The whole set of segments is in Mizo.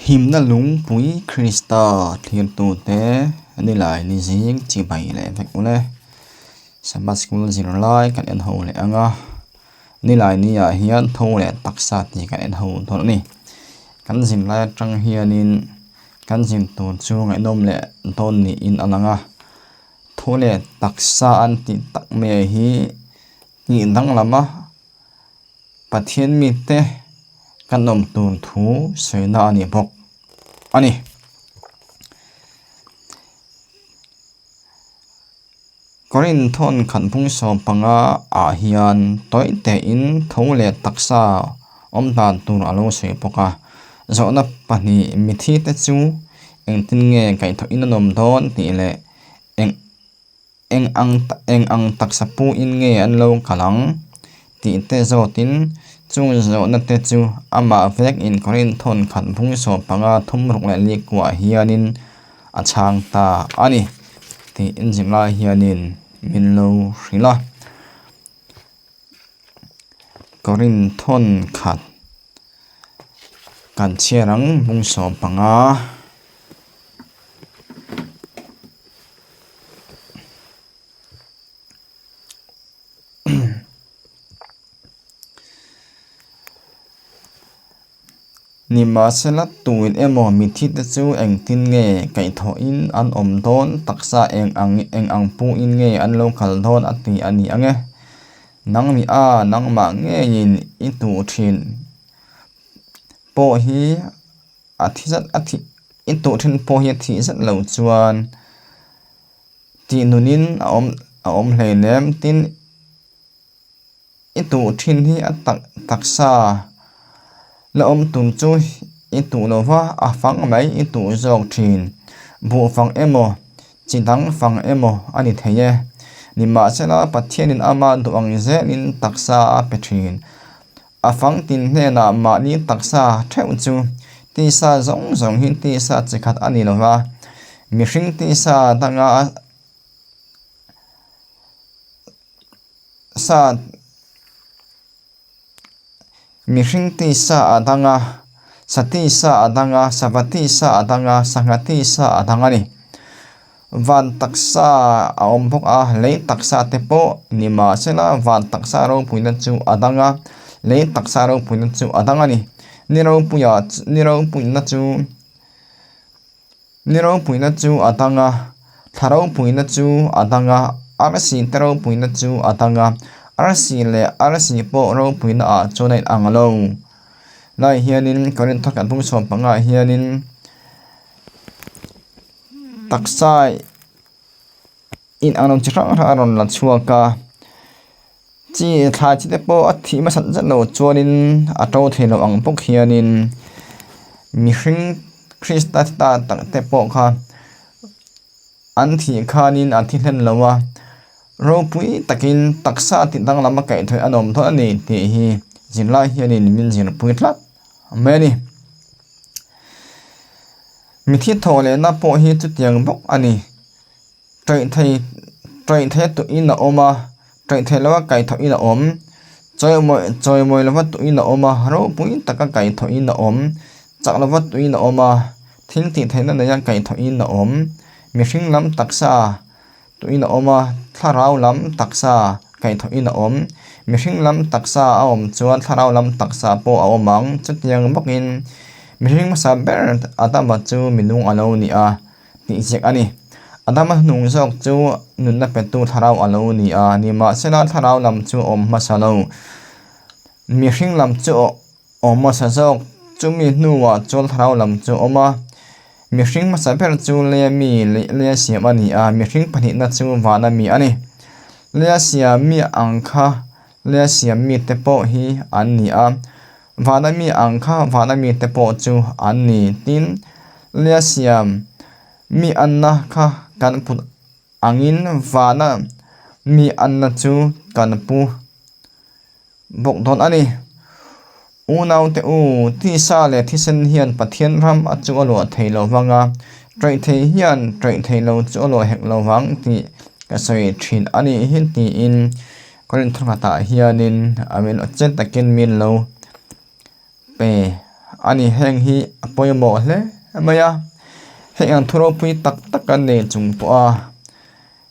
Himna lungpui Krista thlirtute nilai ni zing chibai leh vek ule. Sabbath School zirlai kan en ho leh ang a, nilai niah hian tho leh taksa tih kan en ho dawn a ni. Kan zirlai atang hianin kan zir tur chu ngaihnawm leh dawn niin a lang a, tho leh taksa an tih tak mai hi tih danglam a. Pathian mite kan awm tur thu sawina a ni bawk a ni. Korin thawn khat bung 15 ah hian tawi tein tho leh taksa awm dan tur a lo sawi bawk a. Zawhna pahnih mithi te chu engtin nge kaihthawhin an awm dawn tih leh eng Eng ang eng ang taksa puin nge an lo kal ang? tih te zawtin chung zawhna te chu amah vekin Korinth thawn khat bung 15 thum ruk leh li kuah hianin a chhang ta a ni tiin zirlai hianin min lo hrilh a. Korinth thawn khat kan chhiar ang bung 15. Nimahsela tuin emaw mithi te chu engtin nge kaihthawhin an awm dawn taksa eng ang eng ang puhin nge an lo kal dawn a ti a ni ang e. Nang ni a nangmah ngeiin i hnuh thin pawh hi a thi zat a thi i tuh thin pawh hi a thih zat lo chuan tih nunin a awm a awm hleinem tin i tuh thin hi a tak taksa la awm tum chu i tuh lo va a fang mai i tuh zawk thin buh fang emaw chi dang fang emaw a ni thei e nimahsela Pathianin ama duh ang zelin taksa a pe thin. A fangtin hnenah mahni taksa theuh chu tisa zawng zawng hi tisa chi khat a ni lo va, mihring tisa danga sa mihring tisa a danga sa tisa a danga sava tisa a danga sangha tisa a dang a ni. Van taksa a awm bawk a, lei taksa te pawh ni mahsela van taksa ropuina chu a dang a, lei taksa ropuina chu a dang a ni. Ni ropuia ni ropuina chu ni ropuina chu a dang a, thla ropuina chu a dang a, arsi te ropuina chu a dang a, arsi leh arsi pawh ropuina ah chuan a inang lo. Lai hianin Korinth kan bung 15 ah hianin. Taksa in ang lo chi hrang hrang a rawn la chhuak a chi thlai chi te pawh a thih hmasat zet loh chuanin a to thei lo ang bawk hianin mihring Krista ta tak te pawh kha an thih khanin an thi hlen lo a ropui takin taksa tih danglam a kaih thawih a nuam dawn a ni tih hi zirlai hianin min zirpui tlat mai a ni. Mithi thawh lehna pawh hi chutiang bawk a ni. Ṭaih thei ṭaih thei a tuhin a awm a, ṭaih thei lova kaihthawhin a awm. Chawimawi chawimawi lova tuhin a awm a, ropui taka kaihthawhin a awm. Chak lova tuhin a awm a, thil tih theihna neia kaihthawhin a awm. Mihring lam taksa tuhin a awm a, thlarau lam taksa kaihthawhin a awm. Mihring lam taksa a awm chuan thlarau lam taksa pawh a awm ang. Chutiang bawkin mihring hmasa ber Adama chu minung a lo ni a tih ziak a ni. Adama hnung zawk chu nunna petu thlarau a lo ni a, nimahsela thlarau lam chu a awm hmasa lo. Mihring lam chu Awm hmasa zawk, chumi hnuah chuan thlarau lam chu a awm a. Mihring hmasa ber chu leia mi leh leia siam a ni a, mihring pahnihna chu vana mi a ni. Leia siam mi ang kha leia siam mite pawh hi an ni a, vana mi ang kha vana mite pawh chu an ni. Tin, leia siam mi anna kha kan put angin vana mi anna chu kan pu. Bawk dawn a ni. Unaute u, tisa leh thisen hian Pathian ram a chu a luah thei lo vang a, ṭaih thei hian ṭaih thei lo chu a luah hek lo vang tih ka sawi ṭhin a nih hi tiin Korinth thawkhatah hianin a min che takin min lo pe a ni. Heng hi a pawimawh hle mai a, heng ang thu ropui tak tak kan nei chung pawha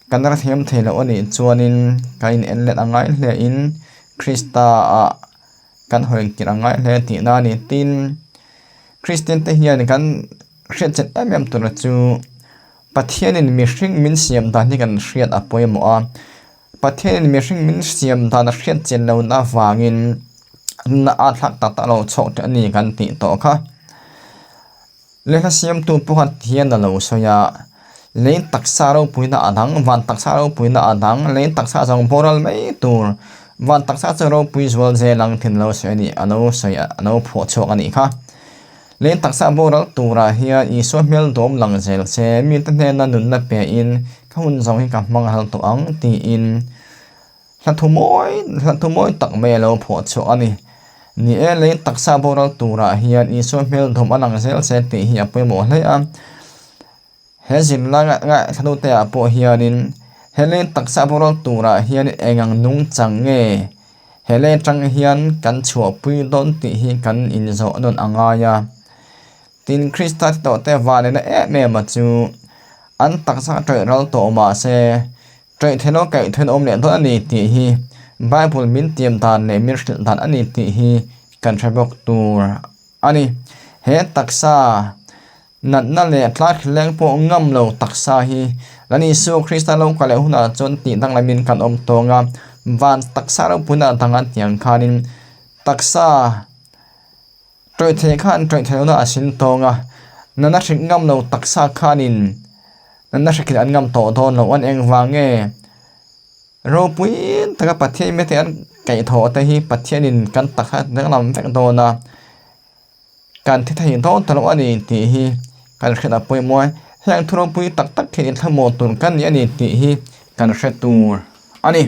kan rathiam thei loh a nih chuanin kan in en let a ngai hle in Krista ah kan hawi kir a ngai hle tihna a ni. Tin, Kristian te hian kan hriat chet em em tura chu Pathianin mihring min siam dan hi kan hriat a pawimawh a. Pathianin mihring min siam dan a hriat chin lohna avangin na a thlak tak tak lo chhuak teh a ni kan tih tawh kha. Lehkha siamtu pawh kha hian a lo sawi a, lei taksa ropuina a dang, van taksa ropuina a dang, lei taksa zawng boral mai tur, van taksa chu ropui zual zel ang thin lo sawi a ni, a lo sawi a lo phuah chhuak a nih kha. Lei taksa boral turah hian Isua hmel dawm lang zel che, mite hnena nunna pein ka hun zawng hi ka hmang hal tawh ang tiin hla thu mawi hla thu mawi tak mai a lo phuah chhuah a ni. Ni e, lei taksa boral turah hian Isua hmel dawm a lang zel che tih hi a pawimawh hle a. He zirlai ngaihthla ah pawh hianin he lei taksa boral turah hian eng ang nungchang nge he lei atang hian kan chhuahpui dawn tih hi kan inzawh nawn a ngai a. Tin, Krista ti tawh te vanena em em a chu an taksa tawih ral tawh mah se tawih theih lo kaih thawin awm leh dawn a ni tih hi Bible min tiam dan leh min hrilh dan a ni tih hi kan hre bawk tur a ni. He taksa natna leh tlai thleng pawh ngam lo taksa hi Lal Isua Krista lo kal leh hunah chuan tih danglamin kan awm tawng a, van taksa ropuina dang an tih ang khanin taksa tawih theih khan tawih theih lohna a sin tawng a, natna hrik ngam lo taksa khanin natna hrikin an ngam tawh dawn lo an engvang nge? Ropui taka Pathian mite an kaihthawh te hi Pathianin kan taksa danglam vek dawn a. Kan thi thei dawn ta lo a ni tih hi kan hriat a pawimawh a, heng thu ropui tak tak hi inthlamuan tur kan ni a ni tih hi kan hre tur a ni.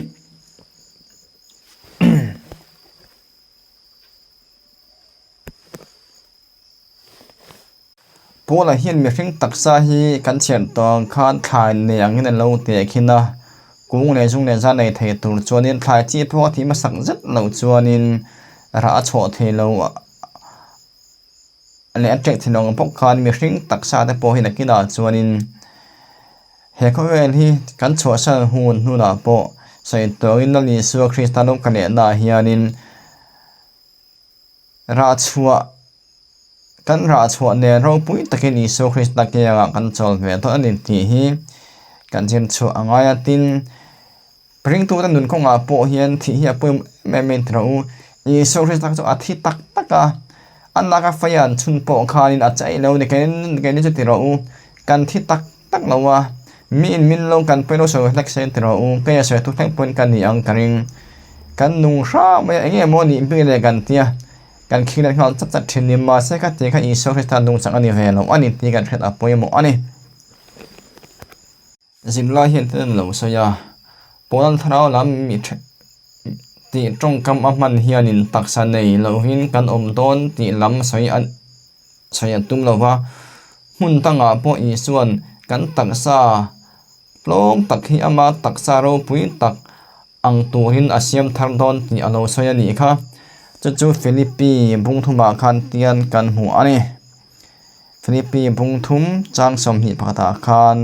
Paula hian mihring taksa hi kan chhiar tawh ang khan thlai nei angin a lo teh khin a, kung leh zung leh zan nei thei tur chuanin thlai chi pawh a tih hmasak zet loh chuanin rah a chhuah thei lo leh a ṭek thei lo ang bawk khan mihring taksa te pawh hi nakinah chuanin he khawvel hi kan chhuahsan hun hnunah pawh sawi tawngin Lal Isua Krista lo ka lehnaah hianin rah chhuah kan rah chhuah nen ropui takin Isua Krista kiangah kan chawl ve dawn a ni tih hi kan zir chhuah a ngai a tin. Ringtute nun kawngah pawh hian thih hi a pawimawh em em mai tawh u. Isua Krista chu a thi tak tak a, a laka fei an chhun pawh khanin a chaih lo ni keini chu ti rawh u. Kan thi tak tak lo a, mi in min lo kan pawi lo sawi hlek se ti rawh u, kei a sawi tu thleng pawhin ka ni ang ka ring. Kan nung hram mai a, eng nge maw nih bik le kan tia, kan khing let nghal chat chat thin ni. Mahse ka tih kha Isua Krista nungchang a ni ve lo a ni tih kan hriat a pawimawh a ni. Zirlai hian thil an lo sawi a, Pawn thlarau lam mi tih tawngkam a hman hianin taksa nei lovin kan awm dawn tih lam sawi a sawi a tum lo va, hmun dangah pawh Isua'n kan taksa tlawm tak hi ama taksa ropui tak ang turin a siam thar dawn tih a lo sawi a nih kha. Chu chu Philippi bungthumah khan tian kan hmu a ni. Philippi bungthum chang 20 pakhatah khan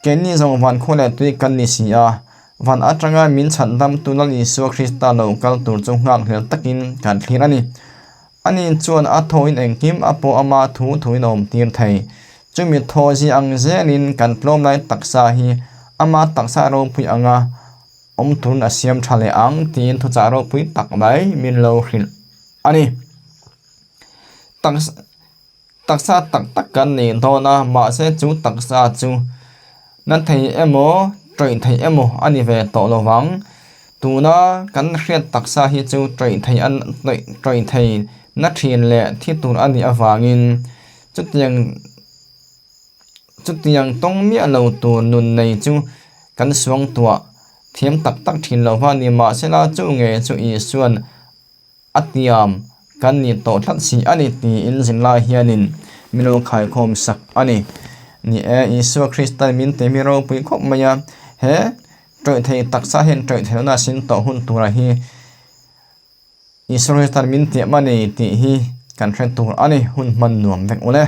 Keini zawng van khua leh tui kan ni si a, van atanga min chhandamtu Lal Isua Krista lo kal tur chu nghakhlel takin kan thlir a ni. Ani chuan a thawin engkim a pawh ama thu thuin a awm tir thei. Chumi thaw zi ang zelin kan tlawm lai taksa hi ama taksa ropui anga awm turin a siam tha leh ang tiin thuchah ropui tak mai min lo hrilh a ni. Taksa tak tak kan nei dawn a, mahse chu taksa chu na thei emaw tawih thei emaw a ni ve tawh lo vang. Tuna kan hriat taksa hi chu tawih thei a tawih thei na thin leh thi tur a nih avangin chutiang chutiang tawng miah lo tur nun nei chu kan suangtuah thiam tak tak thin lo va ni. Mahsela chu nge chu Isua'n A tiam kan nih tawh tlat si a ni tiin zirlai hianin min lo khaikhawm sak a ni. Ni e, Isua Kristan min ti mi ropui khawp mai a, he tawih thei taksa hian tawih theihna a sin tawh hun tura hi Isua Kristan min tiam a ni tih hi. kan hre tur a ni. Hun hman nuam vek ule.